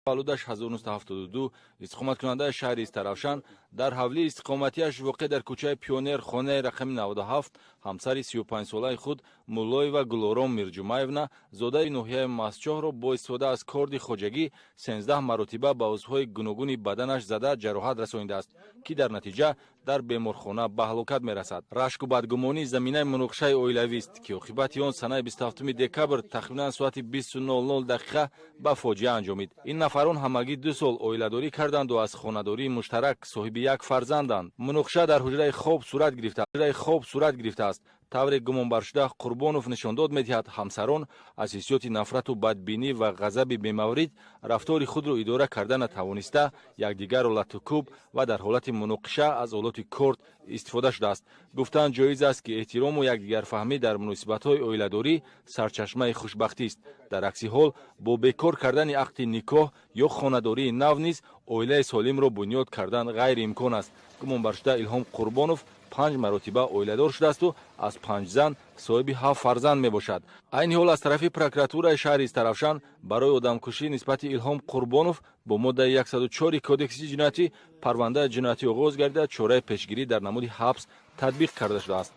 Таваллудаш 1972, истиқоматкунандаи шаҳри Истаравшан, дар ҳавлии истиқоматиаш, воқеъ дар кӯчаи Пионер, хонаи рақами 97, ҳамсари 35-солаи худ Муллоева Гулором Мирҷумаевна, зодаи ноҳияи Мастчоҳро бо истифода аз корди хоҷагӣ 13 маротиба ба узвҳои гуногуни баданаш зада ҷароҳат расонидааст, ки дар натиҷа дар беморхона ба ҳалокат мерасад. Рашку бадгумонӣ заминаи муноқишаи оилавист, ки оқибати он санаи 27 декабр тахминан соати 20:00 дақиқа ба фоҷиа анҷомид. Ин нафарон ҳамагӣ 2 сол оиладорӣ карданду аз хонадории муштарак соҳиби як фарзанданд. Муноқиша дар ҳуҷраи хоб сурат гирифтааст. Тавре гумонбаршуда Қурбонов нишондод медиҳад, ҳамсарон аз ҳиссиёти нафрату бадбинӣ ва ғазаби бемаврид рафтори худро идора карда натавониста, якдигарро латукӯб ва дар ҳолати муноқиша аз олоти корд истифода шудааст. Гуфтан ҷоиз аст, ки эҳтирому якдигарфаҳмӣ дар муносибатҳои оиладорӣ сарчашмаи хушбахтист. Дар акси ҳол, бо бекор кардани ақди никоҳ ё хонадории нав низ оилаи солимро бунёд кардан ғайриимкон аст. Гумонбаршуда Илҳом Қурбонов панҷ маротиба оиладор шудаасту аз панҷ зан соҳиби ҳафт фарзанд мебошад. Айни ҳол аз тарафи прокуратураи шаҳри Истаравшан барои одамкушӣ нисбати Илҳом Қурбонов бо моддаи 104 Кодекси ҷиноятӣ парвандаи ҷиноятӣ оғоз гардида, чораи пешгирӣ дар намуди ҳабс татбиқ карда шудааст.